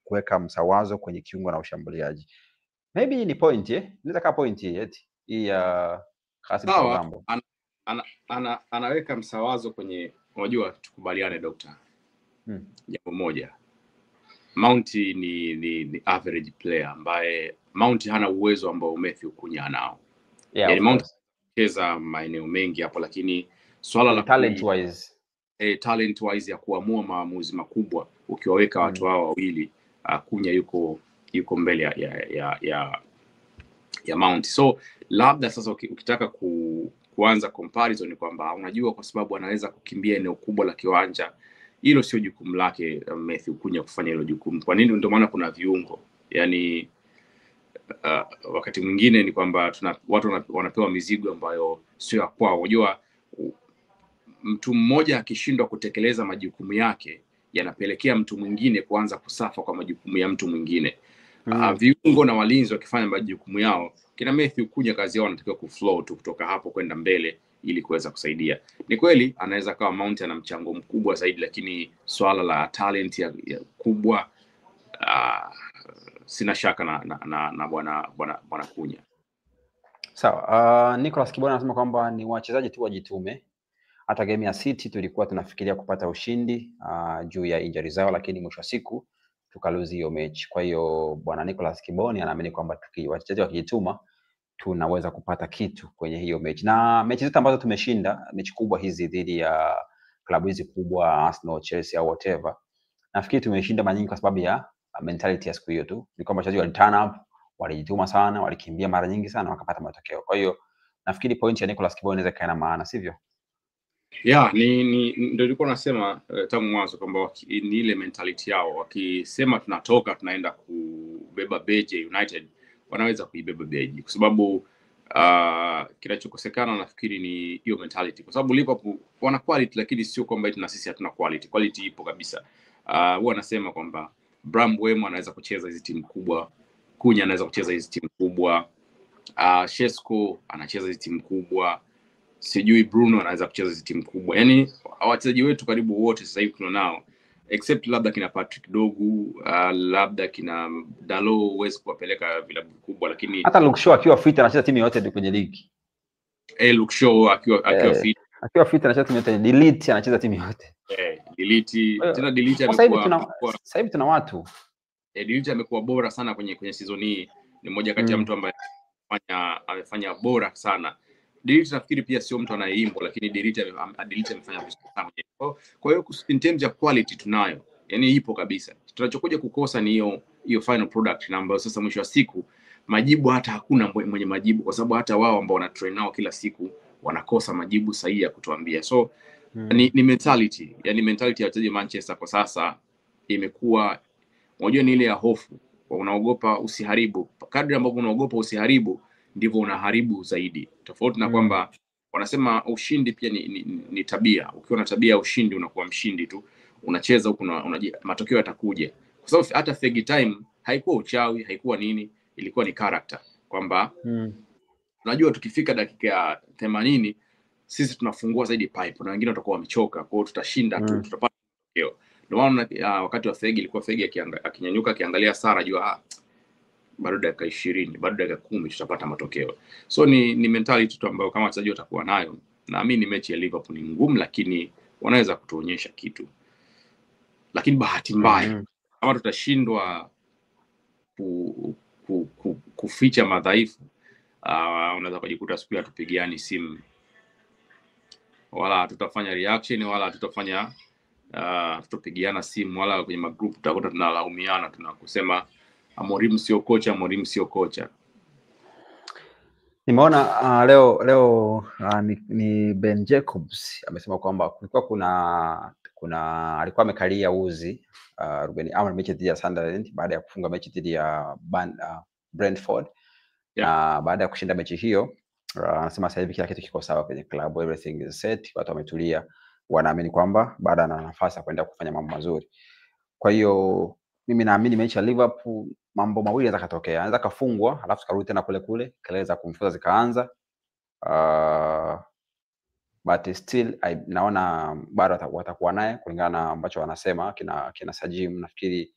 kuweka msawazo kwenye kiungo na ushambuliaji. Maybe ni point inaweza kaa point eti hii ya Kasim Chaugambo. Anaweka msawazo kwenye, unajua tukubaliane doctor. Jambo moja, Mount ni average player ambaye Mount hana uwezo ambao Matthew Cunha anao. Yeah, yani Mount cheza maeneo mengi hapo, lakini swala la talent wise, talent wise ya kuamua maamuzi makubwa ukiwaweka watu hao wawili, Cunha yuko mbele ya Mount. So labda sasa ukitaka kuanza comparison ni kwamba unajua kwa sababu anaweza kukimbia eneo kubwa la kiwanja, Hilo sio jukumu lake Matthew Cunha kufanya hilo jukumu. Kwa nini? Ndio maana kuna viungo. Yaani wakati mwingine ni kwamba watu wanapewa mizigo ambayo sio ya kwao. Unajua mtu mmoja akishindwa kutekeleza majukumu yake yanapelekea mtu mwingine kuanza kusafa kwa majukumu ya mtu mwingine. Viungo na walinzi wakifanya majukumu yao, kina Matthew Cunha kazi yao wanatakiwa kuflow tu kutoka hapo kwenda mbele ili kuweza kusaidia. Ni kweli anaweza kawa Mount ana mchango mkubwa zaidi, lakini swala la talent ya kubwa sina shaka na bwana Cunha. Sawa. Nicholas Kibona anasema kwamba ni wachezaji tu wajitume. Hata game ya City tulikuwa tunafikiria kupata ushindi juu ya injury zao, lakini mwisho wa siku tukaluzi hiyo mechi. Kwa hiyo bwana Nicholas Kiboni anaamini kwamba wachezaji wakijituma tunaweza kupata kitu kwenye hiyo mechi. Na mechi zote ambazo tumeshinda, mechi kubwa hizi dhidi ya klabu hizi kubwa, Arsenal, Chelsea au whatever, nafikiri tumeshinda mara nyingi kwa sababu ya mentality ya siku hiyo tu. Ni kwamba wachezaji wali turn up, walijituma sana, walikimbia mara nyingi sana, wakapata matokeo. Kwa hiyo nafikiri point ya Nicholas Kiboni inaweza ikawa na maana, sivyo? Yeah, ni ndio nilikuwa nasema tangu mwanzo kwamba ni ile mentality yao. Wakisema tunatoka tunaenda kubeba beji United, wanaweza kuibeba beji kwa sababu kinachokosekana nafikiri ni hiyo mentality, kwa sababu Liverpool wana quality, lakini sio kwamba eti na sisi hatuna quality. Quality ipo kabisa. Huwa nasema kwamba Bram Mbeumo anaweza kucheza hizi timu kubwa, Cunha anaweza kucheza hizi timu kubwa, Sesko anacheza hizi timu kubwa, sijui Bruno anaweza kucheza hizi timu kubwa. Yaani wachezaji wetu karibu wote sasa hivi tunao, except labda kina Patrick Dogu, labda kina Dalot huwezi kuwapeleka vilabu vikubwa, lakini hata Luke Shaw akiwa fit anacheza timu yote kwenye ligi. Luke Shaw akiwa fit, akiwa fit anacheza timu yote. De Ligt anacheza timu yote. De Ligt tena De Ligt amekuwa sasa hivi tuna watu. De Ligt amekuwa bora sana kwenye season hii. Ni mmoja kati ya mtu ambaye amefanya bora sana. De Ligt nafikiri pia sio mtu anayeimbwa, lakini De Ligt amefanya vizuri sana. Kwa hiyo in terms ya quality tunayo, yani ipo kabisa. Tunachokuja kukosa ni hiyo final product, na ambayo sasa mwisho wa siku majibu hata hakuna mwenye majibu, kwa sababu hata wao ambao wana train nao kila siku wanakosa majibu sahihi ya kutuambia. So ni mentality, yani mentality ya wachezaji Manchester kwa sasa imekuwa, unajua ni ile ya hofu, unaogopa usiharibu. Kadri ambavyo unaogopa usiharibu ndivyo unaharibu zaidi. Tofauti na kwamba wanasema ushindi pia ni tabia. Ukiwa na tabia ya ushindi unakuwa mshindi tu. Unacheza huku matokeo yatakuja. Kwa sababu hata Fergie time haikuwa uchawi, haikuwa nini, ilikuwa ni character kwamba unajua tukifika dakika 80 sisi tunafungua zaidi pipe na wengine watakuwa wamechoka, kwa hiyo tutashinda tu, tutapata matokeo. Ndio maana wakati wa Fergie ilikuwa Fergie akinyanyuka akiangalia Sara jua bado dakika 20, bado dakika 10 tutapata matokeo. So ni mentality tu ambayo kama wachezaji watakuwa nayo, naamini mechi ya Liverpool ni ngumu, lakini wanaweza kutuonyesha kitu. Lakini bahati mbaya kama tutashindwa kuficha madhaifu, unaweza kujikuta siku hatupigiani simu wala tutafanya reaction wala tutafanya tutapigiana simu wala kwenye magroup tutakuta tunalaumiana, tunakusema Amorim sio kocha, Amorim sio kocha. Nimeona leo ni Ben Jacobs amesema kwamba kulikuwa kuna alikuwa amekalia uzi Ruben Amorim mechi dhidi ya Sunderland baada ya kufunga mechi dhidi ya Brentford. Na baada ya kushinda mechi hiyo anasema sasa hivi kila kitu kiko sawa kwenye club, everything is set, watu wametulia, wanaamini kwamba baada ana nafasi ya kwenda kufanya mambo mazuri. Kwa hiyo mimi naamini mechi ya Liverpool mambo mawili yanaweza katokea. Anaweza kafungwa alafu karudi tena kule kule, kelele za kumfuza zikaanza. But still naona bado watakuwa naye kulingana na ambacho wanasema kina Sajim. Nafikiri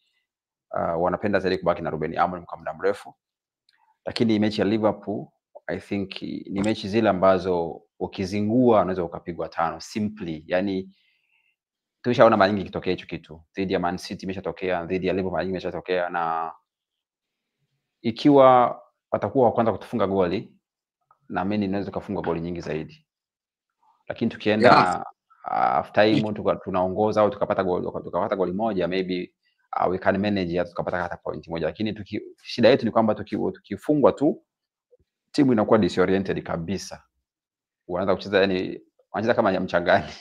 wanapenda zaidi kubaki na Ruben Amorim kwa muda mrefu. Lakini mechi ya Liverpool I think ni mechi zile ambazo ukizingua unaweza ukapigwa 5 simply. Yani tulishaona mara nyingi kitokea hicho kitu. Dhidi ya Man City imeshatokea, dhidi ya Liverpool mara nyingi imeshatokea, na ikiwa watakuwa wa kwanza kutufunga goli, naamini inaweza kufunga goli nyingi zaidi. Lakini tukienda half time tunaongoza au tukapata goli moja, maybe we can manage hata tukapata hata point moja. Lakini shida yetu ni kwamba tukifungwa tu timu inakuwa disoriented kabisa. Wanaanza kucheza, yani wanacheza kama mchangani.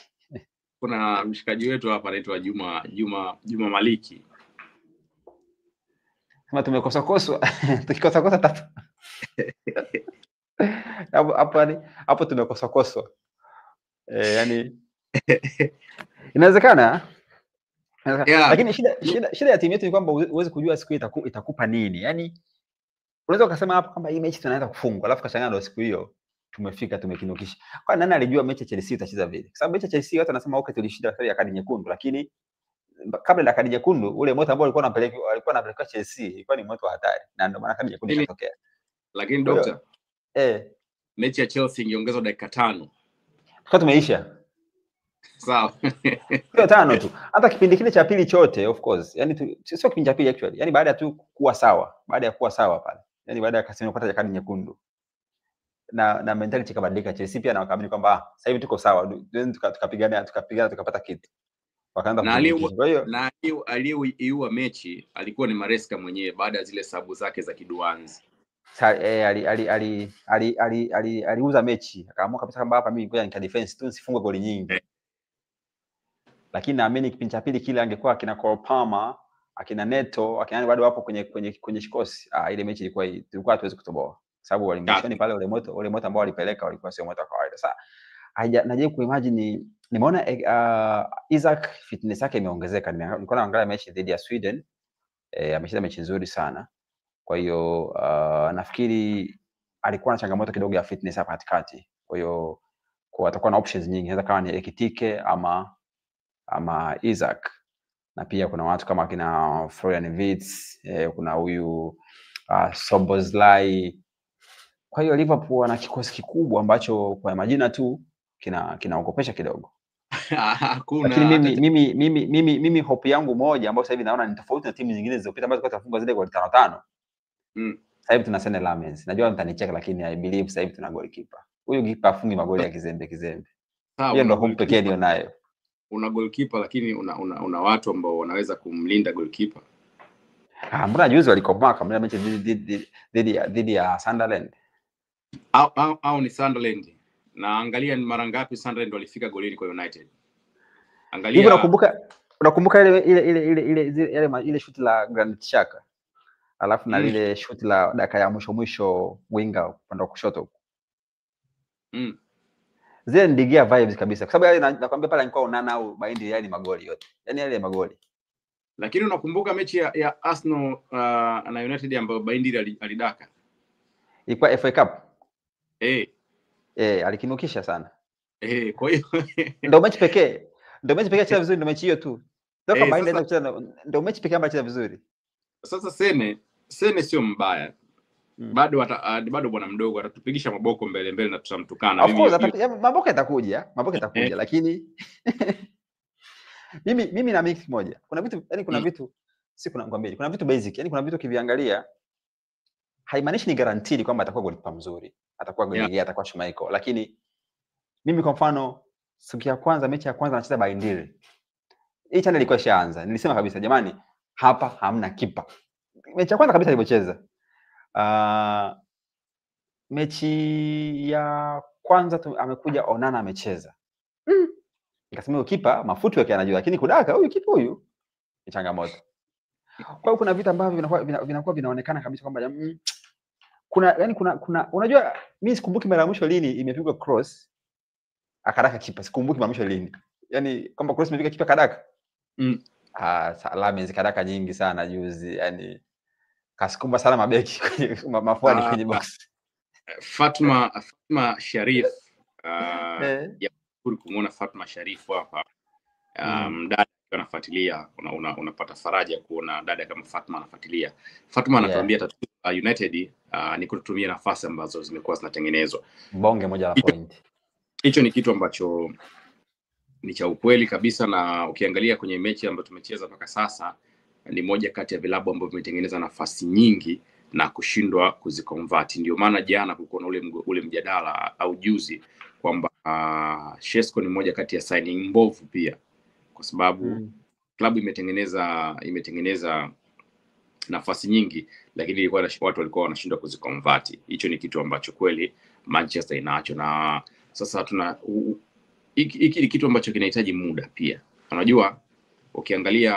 Kuna mshikaji wetu hapa anaitwa Juma Maliki. Kama tumekosakoswa tukikosakosa tatu. Hapo yani hapo tumekosakoswa. Yani inawezekana. Yeah. Lakini shida ya timu yetu ni kwamba huwezi kujua siku itakupa nini. Yaani unaweza ukasema hapo kwamba hii mechi tunaanza kufungwa, alafu kashangaa ndio siku hiyo tumefika tumekinukisha. Kwa nani alijua mechi ya Chelsea itacheza vile? Kwa sababu mechi ya Chelsea watu wanasema okay tulishinda kwa sababu ya kadi nyekundu, lakini kabla ya kadi nyekundu ule moto ambao alikuwa anapeleka Chelsea ilikuwa ni moto wa hatari, na ndio maana kadi nyekundu ikatokea. Lakini doctor, mechi ya Chelsea ingeongezwa dakika 5. Kwa tumeisha. Sawa. Sio 5 tu. Hata kipindi kile cha pili chote of course. Yaani sio kipindi cha pili actually. Yaani baada ya tu kuwa sawa, baada ya kuwa sawa pale. Yaani baada ya Casemiro kupata kadi nyekundu. Na mentality ikabadilika. Chelsea pia na wakaamini kwamba sasa hivi tuko sawa, tukapigana tukapata kitu. Wakaanza kujibu. Na aliyeiua mechi alikuwa ni Maresca mwenyewe baada ya zile sabu zake za kiduanzi. Aliuza mechi. Akaamua kabisa kwamba hapa mimi ngoja nika defense tu nisifungwe goli nyingi. Lakini naamini kipindi cha pili kile angekuwa akina Cole Palmer, akina Neto, akina bado wapo kwenye kikosi. Ile mechi ilikuwa hatuwezi kutoboa. Sababu walimshoni pale ule moto ambao walipeleka walikuwa sio moto wa kawaida. Sasa najaribu kuimagine, nimeona Isaac fitness yake imeongezeka. Nilikuwa naangalia mechi dhidi ya Sweden. Amecheza mechi nzuri sana. Kwa hiyo nafikiri alikuwa na changamoto kidogo ya fitness hapa katikati. Kwa hiyo kwa atakuwa na options nyingi, inaweza kama ni Ekitike ama Isaac. Na pia kuna watu kama akina Florian Wirtz, kuna huyu Szoboszlai. Kwa hiyo Liverpool wana kikosi kikubwa ambacho kwa majina tu kinaogopesha kidogo. Lakini mimi hope yangu moja ambayo sasa hivi naona ni tofauti na timu zingine zilizopita ambazo zilikuwa zinafunga zile goli 5-5. Sasa hivi tuna Senne Lammens. Najua mtanicheka lakini I believe sasa hivi tuna goalkeeper. Huyu keeper afungi magoli ya kizembe. Hiyo ndio hope pekee nilionayo. Una goalkeeper lakini una watu ambao wanaweza kumlinda goalkeeper. Mbona juzi walikomaa kama mechi dhidi ya Sunderland. Au ni Sunderland. Na angalia ni mara ngapi Sunderland walifika golini kwa United. Angalia. Hivi unakumbuka ile shoot la Granit Xhaka. Alafu na lile shoot la dakika ya mwisho winga upande wa kushoto. Zile ndigia vibes kabisa. Kwa sababu yale nakwambia pale nilikuwa Onana au Baindi yale ni magoli yote. Yaani yale magoli. Lakini unakumbuka mechi ya Arsenal na United ambayo Baindi alidaka? Ilikuwa FA Cup. Alikinukisha sana. Kwa hiyo ndio mechi pekee. Ndio mechi pekee alicheza vizuri, ndio mechi hiyo tu. Ndio kama Baindi anaweza kucheza, ndio mechi pekee ambayo alicheza vizuri. Sasa Sene sio mbaya. Bado bwana mdogo atatupigisha maboko mbele na tutamtukana. Of course maboko yatakuja, lakini mimi na mix moja. Kuna vitu yani kuna vitu si kuna ngwambie, kuna vitu basic, yani kuna vitu ukiviangalia haimaanishi ni guaranteed kwamba atakuwa goalkeeper mzuri, atakuwa goalkeeper, atakuwa Schmeichel, lakini mimi kwa mfano siku ya kwanza mechi ya kwanza anacheza Baindiri. Hii channel ilikuwa ishaanza. Nilisema kabisa jamani hapa hamna kipa. Mechi ya kwanza kabisa alipocheza. Mechi ya kwanza amekuja Onana amecheza. Nikasema huyu kipa mafutu yake anajua, lakini kudaka huyu kipa huyu ni changamoto. Kwa hiyo kuna vitu ambavyo vinakuwa vinaonekana kabisa kwamba kuna yani kuna unajua mimi sikumbuki mara ya mwisho lini imepigwa cross akadaka kipa, sikumbuki mara mwisho lini. Yaani kwamba cross imepiga kipa kadaka. Lammens kadaka nyingi sana juzi, yani kasukuma sana mabeki kwenye mafuani kwenye box. Fatma Sharif ya kumuona Fatma Sharif hapa. Dada anafuatilia, unapata faraja kuona dada kama Fatma anafuatilia. Fatma anatuambia tatizo la United ni kutumia nafasi ambazo zimekuwa zinatengenezwa. Bonge moja la point. Hicho ni kitu ambacho ni cha ukweli kabisa, na ukiangalia kwenye mechi ambayo tumecheza mpaka sasa ni moja kati ya vilabu ambavyo vimetengeneza nafasi nyingi na kushindwa kuziconvert. Ndio maana jana kulikuwa na ule mjadala au juzi kwamba Sesko ni moja kati ya signing mbovu pia, kwa sababu klabu imetengeneza nafasi nyingi lakini ilikuwa watu walikuwa wanashindwa kuziconvert. Hicho ni kitu ambacho kweli Manchester inacho, na sasa tuna Hiki ni kitu ambacho kinahitaji muda pia. Unajua ukiangalia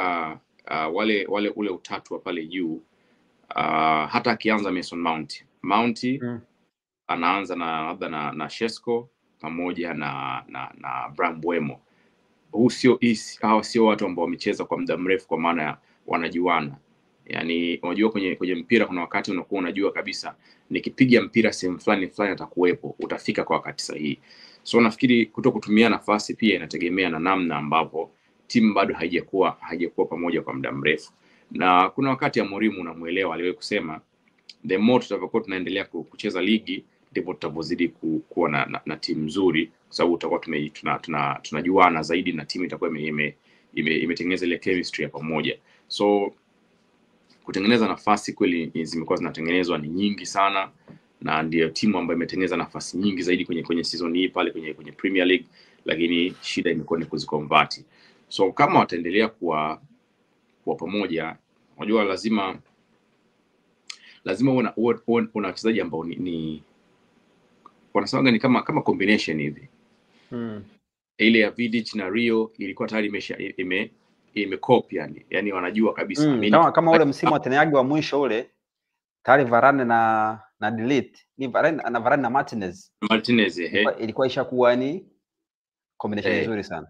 wale ule utatu wa pale juu, hata akianza Mason Mount anaanza na labda na Shesko pamoja na Bryan Mbeumo. Hawa sio watu ambao wamecheza kwa muda mrefu kwa maana wanajuana. Yaani unajua kwenye mpira kuna wakati unakuwa unajua kabisa nikipiga mpira sehemu fulani fulani atakuwepo, utafika kwa wakati sahihi. So nafikiri kutokutumia nafasi pia inategemea na namna ambapo timu bado haijakuwa pamoja kwa muda mrefu. Na kuna wakati Amorim unamuelewa, aliwahi kusema the more tutakapokuwa tunaendelea kucheza ligi ndipo tutapozidi kuwa na timu nzuri, kwa sababu tutakuwa tunajuana zaidi na timu itakuwa imetengeneza ile chemistry ya pamoja. So kutengeneza nafasi kweli zimekuwa zinatengenezwa ni nyingi sana, na ndio timu ambayo imetengeneza nafasi nyingi zaidi kwenye season hii pale kwenye Premier League, lakini shida imekuwa ni kuziconvert. So kama wataendelea kuwa pamoja, unajua lazima una wachezaji ambao ni wanasema ni kama combination hivi. Ile ya Vidic na Rio ilikuwa tayari imecopy yani wanajua kabisa. Kama ule msimu wa Ten Hag wa mwisho ule tayari Varane na Delete, ni Varane na Martinez. Ilikuwa ishakuwa ni combination nzuri sana.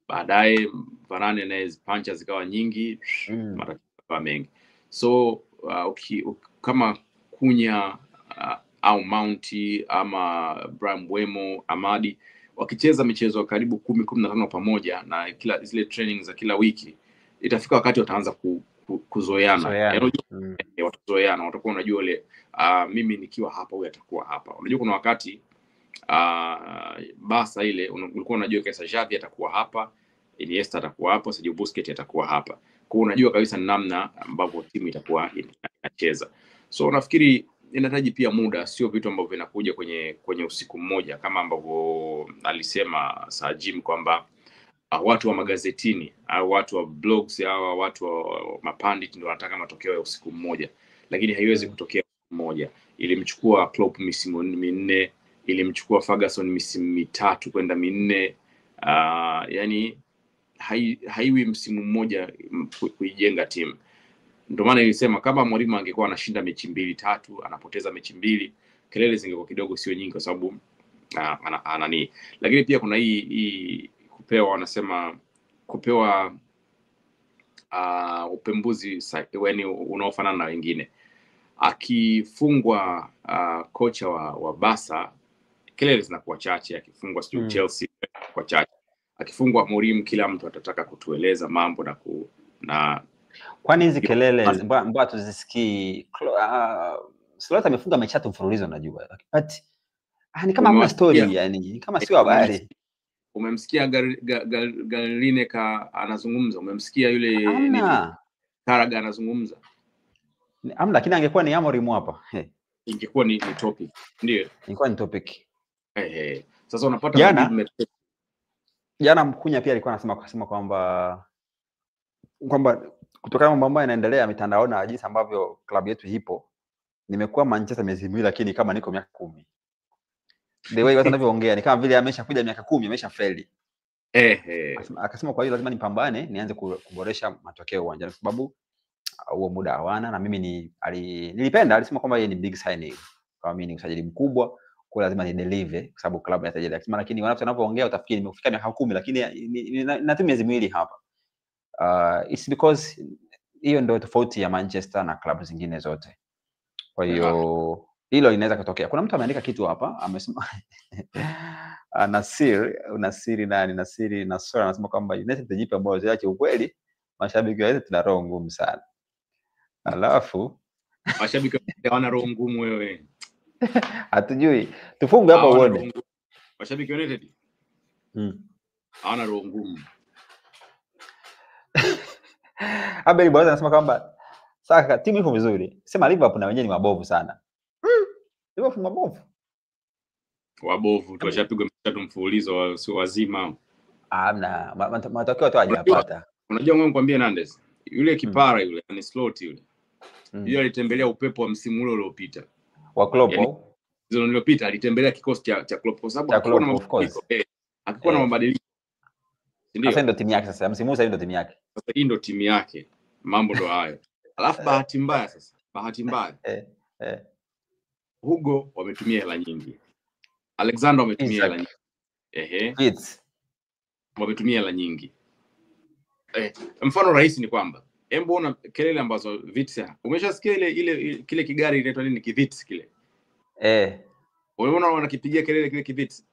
Baadaye Varane na his punches zikawa nyingi, matatizo mengi. So kama Kunya au Mount ama Bryan Mbeumo, Amadi wakicheza michezo karibu 10-15 pamoja na kila zile training za kila wiki, itafika wakati wataanza kuzoeana. Watazoeana, watakuwa unajua ile mimi nikiwa hapa huyu atakuwa hapa. Unajua kuna wakati Barca ile ulikuwa unajua kesa Xavi atakuwa hapa, Iniesta atakuwa hapo, Sergio Busquets atakuwa hapa. Kwa unajua kabisa namna ambavyo timu itakuwa inacheza. So nafikiri inahitaji pia muda, sio vitu ambavyo vinakuja kwenye usiku mmoja, kama ambavyo alisema Sir Jim kwamba watu wa magazetini au watu wa blogs au watu wa mapandit ndio wanataka matokeo ya usiku mmoja, lakini haiwezi kutokea usiku mmoja. Ilimchukua Klopp misimu 4, ilimchukua Ferguson misimu 3 kwenda 4. Yani haiwi msimu mmoja kuijenga timu. Ndio maana nilisema kama mwalimu angekuwa anashinda mechi 2-3, anapoteza mechi 2, kelele zingekuwa kidogo sio nyingi kwa sababu anani. Lakini pia kuna hii kupewa, wanasema kupewa upembuzi yani unaofanana na wengine. Akifungwa kocha wa Barca kelele zinakuwa chache, akifungwa sio Chelsea kwa chache, akifungwa Mourinho kila mtu atataka kutueleza mambo na kwani hizi kelele mbona tuzisikii? Slot amefunga mechi tatu mfululizo najua, but ni kama hamna story, yani ni kama sio habari. Umemsikia Galineka anazungumza, umemsikia yule Karaga anazungumza. Amna, lakini angekuwa ni Amorim hapa ingekuwa ni topic. Ndio, ingekuwa ni topic. Sasa unapata jana Mkunya pia alikuwa anasema kwamba kutokana na mambo ambayo yanaendelea mitandaoni na jinsi ambavyo klabu yetu ipo, nimekuwa Manchester miezi miwili lakini kama niko miaka 10. The way watu wanavyoongea ni kama vile ameshakuja miaka 10 ameshafeli. Akasema kwa hiyo lazima nipambane nianze kuboresha matokeo uwanjani kwa sababu huo muda hawana, na mimi nilipenda alisema kwamba yeye ni big signing. Kama mimi ni usajili mkubwa, kwa lazima ni deliver kwa sababu klabu inahitaji. Akasema lakini wanapoongea utafikiri nimefika miaka 10 lakini na tu miezi miwili hapa. It's because hiyo ndio tofauti ya Manchester na klabu zingine zote. Kwa hiyo hilo linaweza kutokea. Kuna mtu ameandika kitu hapa, amesema Nasir anasema kwamba United tujipe moyo yake, ukweli mashabiki wa United tuna roho ngumu sana. Alafu mashabiki hawana roho ngumu wewe. Hatujui. Tufunge hapa uone. Mashabiki wa United hawana roho ngumu. Abel Bwaza anasema kwamba saka timu iko vizuri. Sema Liverpool na wenyewe ni mabovu sana. Liverpool mabovu. Wabovu, tuwashapigwa mitatu mfululizo, sio wazima. Hamna, matokeo tu hajapata. Unajua mimi nikwambie Nandes, yule kipara yule, ni Slot yule. Yule alitembelea upepo wa msimu ule uliopita. Wa Klopp. Yani, season iliyopita alitembelea kikosi cha Klopp kwa sababu hakuwa na mabadiliko. Akikuwa na mabadiliko, ndio. Sasa ndio timu yake sasa. Msimu huu sasa ndio timu yake. Sasa hii ndio timu yake. Mambo ndo hayo. Alafu bahati mbaya sasa. Bahati mbaya. Hugo wametumia hela nyingi. Alexander wametumia hela nyingi. Ehe. Wametumia hela nyingi. Mfano rahisi ni kwamba hebu ona kelele ambazo Vitz, umeshasikia ile kile kigari inaitwa nini, kivitz kile? Unaona wanakipigia kelele kile kivitz.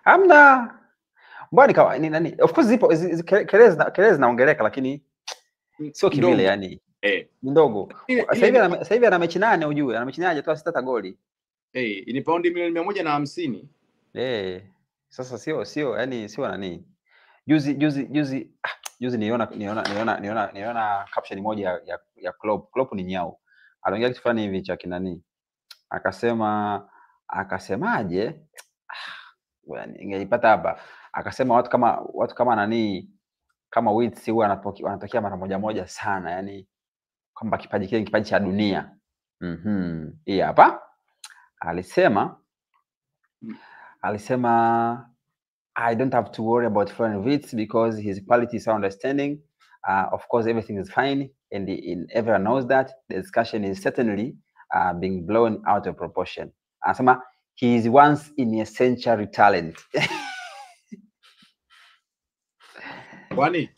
Hamna. Mbona ni nani? Of course zipo kelele zinaongeleka lakini sio kivile yani. Ni ndogo. Sasa hivi ana mechi 8 ujue, ana mechi 8 hajatoa 6 goli. Ni paundi milioni 150. Sasa sio yani sio nani. Juzi niliona caption moja ya Klopp. Klopp ni nyau. Aliongea kitu fulani hivi cha kinani. Akasemaje? Ningeipata hapa. Akasema watu kama nani, kama Wirtz huwa wanatokea mara moja moja sana, yani kwamba kipaji kile ni kipaji cha dunia. Hii hapa. Alisema I don't have to worry about Florian Wirtz because his quality is understanding. Of course, everything is fine, and everyone knows that. The discussion is certainly being blown out of proportion. Anasema he is once in a century talent. Kwani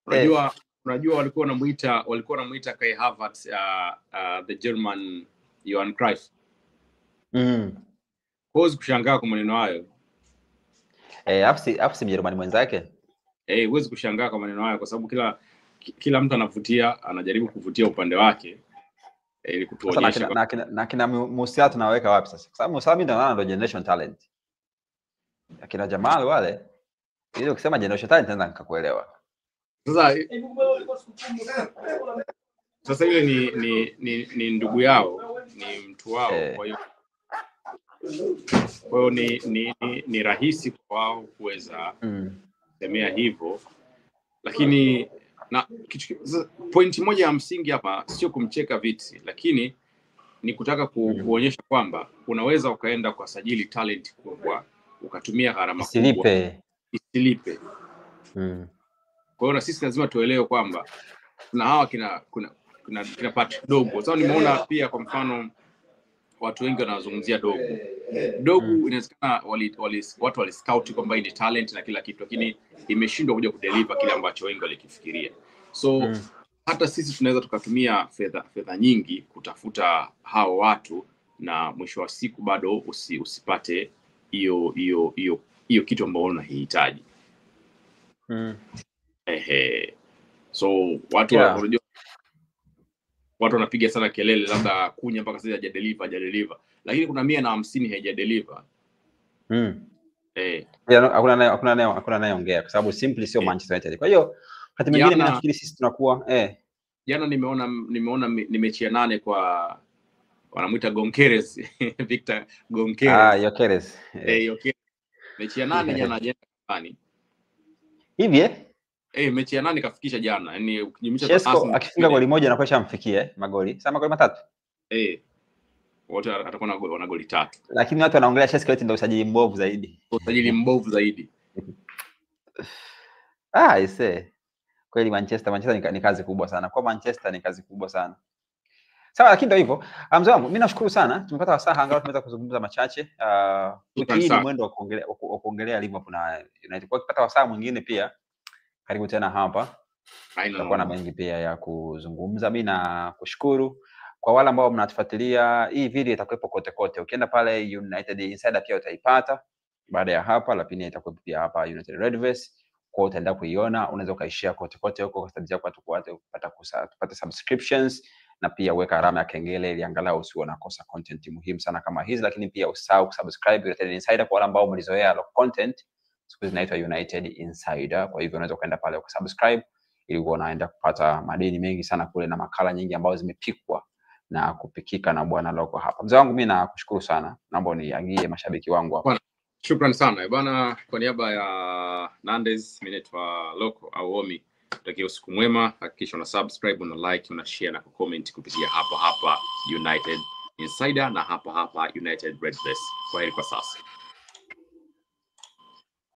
unajua walikuwa wanamuita Kai Havertz the German Johan Cruyff. Huwezi kushangaa kwa maneno hayo. Afsi Mjerumani mwenzake. Huwezi kushangaa kwa maneno hayo kwa sababu kila mtu anavutia, anajaribu kuvutia upande wake ili kutuonyesha. Na kina Musiala tunaweka wapi sasa? Kwa sababu Musiala mimi ndo naona ndo generation talent. Akina Jamal wale, ile ukisema generation talent naweza nikakuelewa. Sasa ile ni ndugu yao, ni mtu wao, kwa hiyo ni rahisi kwa wao kuweza kusemea hivyo. Lakini na point moja ya msingi hapa sio kumcheka Wirtz, lakini ni kutaka kuonyesha kwamba unaweza ukaenda kwa sajili talent kubwa ukatumia gharama kubwa isilipe. Kwa hiyo na sisi lazima tuelewe kwamba kuna hawa kina Patrick Dogo. Sasa nimeona pia kwa mfano watu wengi wanazungumzia Dogo. Dogo inawezekana watu wali scout kwamba ni talent na kila kitu, lakini imeshindwa kuja kudeliver kile ambacho wengi walikifikiria. So hata sisi tunaweza tukatumia fedha nyingi kutafuta hao watu na mwisho wa siku bado usipate hiyo kitu ambacho unahitaji. So watu wanajua, watu wanapiga sana kelele labda Kunya mpaka sasa hajadeliver, lakini kuna 150 haijadeliver. Hakuna anayeongea kwa sababu simply sio Manchester United. Kwa hiyo wakati mwingine mimi nafikiri sisi tunakuwa jana nimeona ni mechi ya 8 kwa wanamuita Gonkeres Victor Gonkeres. Gyökeres. Gyökeres. Mechi ya 8 jana jana. Hivi mechi ya 8 kafikisha jana. Yaani ukijumlisha Arsenal akifunga goli moja anakuwa shamfikia magoli. Sasa magoli 3. Wote atakuwa na goli 3. Lakini watu wanaongelea Chelsea ndio usajili mbovu zaidi. Usajili mbovu zaidi. Aise. Kweli Manchester ni kazi kubwa sana. Kwa Manchester ni kazi kubwa sana. Sawa, lakini ndio hivyo. Mzee wangu, mimi nashukuru sana. Tumepata wasaa angalau tumeweza kuzungumza machache. Wiki hii ni mwendo wa kuongelea Liverpool na United. Kwa kupata wasaa mwingine pia karibu tena hapa. Tutakuwa na mengi pia ya kuzungumza. Mimi nakushukuru kwa wale ambao mnatufuatilia. Hii video itakuwepo kote kote. Ukienda pale United Insider pia utaipata baada ya hapa, lakini itakuwepo pia hapa United Redverse. Kwa utaenda kuiona, unaweza ukaishare kote kote huko kwa sababu yako watu kupata subscriptions, na pia weka alama ya kengele ili angalau usiwe unakosa content muhimu sana kama hizi. Lakini pia usahau kusubscribe United Insider kwa wale ambao mlizoea local content, siku hizi inaitwa United Insider. Kwa hivyo unaweza kwenda pale ukasubscribe ili uone unaenda kupata madini mengi sana kule na makala nyingi ambazo zimepikwa na kupikika na bwana Loko hapa. Mzee wangu mimi nakushukuru sana. Naomba uniagie mashabiki wangu hapa. Shukrani sana bwana, kwa niaba ya Nandez, mimi naitwa Loko au Omi. Tutakia usiku mwema. Hakikisha una subscribe, una like, una share na kucomment kupitia hapa hapa United Insider na hapa hapa United Redverse. Kwaheri kwa sasa.